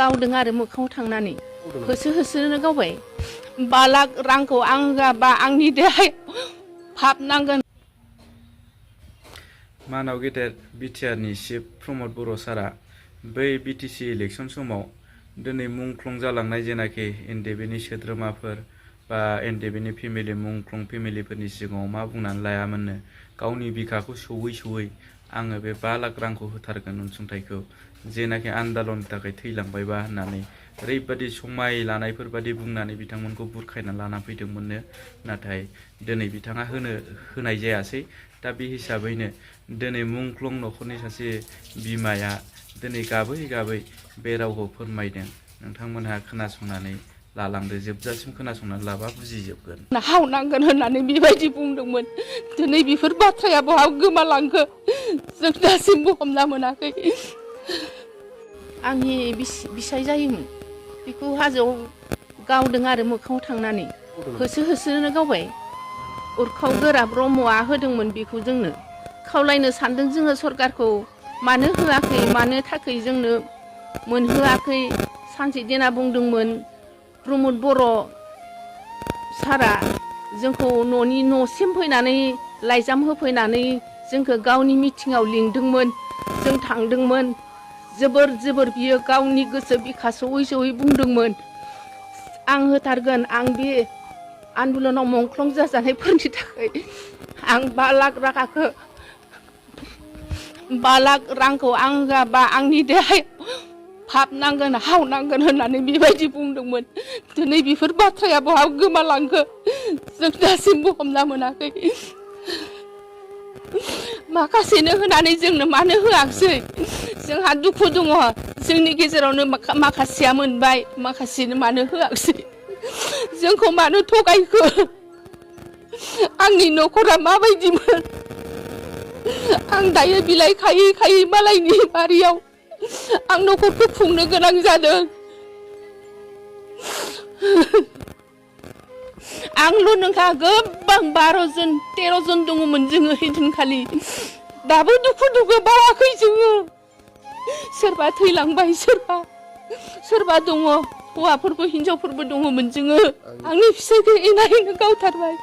गावदों आरो मोखाङाव थांनानै होसो होसोनो गावबाय 5 लाख रांखौ आं होआबा आंनि देहायाव फाब नांगोन। मानाव गेदेर बिटिआरनि चिफ प्रमद बर' सारा बै बिटिसि इलेक्सन समाव दिनै मुंख्लं जालांनाय जेनाखि एनडिएफबिनि सोद्रोमाफोर बा एनडिएफबिनि फेमिलि मुंख्लं फेमिलिफोरनि सिगाङाव मा बुंनानै लायामोननो गावनि बिखाखौ सौयै आङो बे 5 लाख रांखौ होथारगोन अनसुंथाइखौ जेनाखि आन्दालननि थाखाय थैलांबायबा होननानै ओरैबादि समाय लानायफोर बादि बुंनानै बिथांमोनखौ बुरखायना लाना फैदोंमोननो नाथाय दिनै बिथाङा होनाय जायासै। दा बे हिसाबैनो दिनै मुंख्लं न'खरनि सासे बिमाया दिनै गाबै बे रावखौ फोरमायदों। नोंथांमोनहा खोनासंनानै लालांदो, जोबजासिम खोनासंनानै लाबा बुजिजोबगोन। हावनांगोन होननानै बेबायदि बुंदोंमोन। दिनै बेफोर बाथ्राया बहा गोमालांखो जों दासिमबो हमना मोनाखै। आंनि बिसाय जायोमोन बेखौ हाजोआव गावदों आरो मोखाङाव थांनानै होसो होसोनो गावबाय। उरखाव गोरा ब्रह्मआ होदोंमोन बेखौ जोंनो खावलायनो सानदों जोङो सरकारखौ मानो होआखै मानो थाखै जोंनो मोनहोआखै। सानसे दिना बुंदोंमोन प्रमद बर' सारा जोंखौ न'नि न'सिम फैनानै लाइजाम होफैनानै जोंखौ गावनि मिटिङाव लिंदोंमोन। जों थांदोंमोन। जोबोर बियो गावनि गोसो बिखा सौयै बुंदोंमोन आं होथारगोन, आं बे आन्दलनाव मुंख्लं जाजानायफोरनि थाखाय आं 5 लाख रांखौ आं होआबा आंनि देहायाव फाब नांगोन हावनांगोन होननानै बेबायदि बुंदोंमोन। दिनै बेफोर बाथ्राया बहा गोमालांखो जों दासिमबो हमना मोनाखै। माखासेनो होनानै जोंनो मानो होआखिसै? जोंहा दुखु दङ। जोंनि गेजेरावनो माखासेया मोनबाय, माखासेनो मानो होआखिसै? जोंखौ मानो थगायखो? आंनि न'खरा माबायदिमोन? आं दायो बिलाइ खायै मालायनि बारियाव आं न'खरखौ खुंनो गोनां जादों। आंल' नोंहा गोबां 12 जन 13 जन दङमोन जोङो हैदिनखालि। दाबो दुखु बावाखै जोङो। सोरबा थैलांबाय, सोरबा दङ, हौवाफोरबो हिनजावफोरबो दङमोन जोङो। आंनि फिसाइखौ एना गावथारबाय।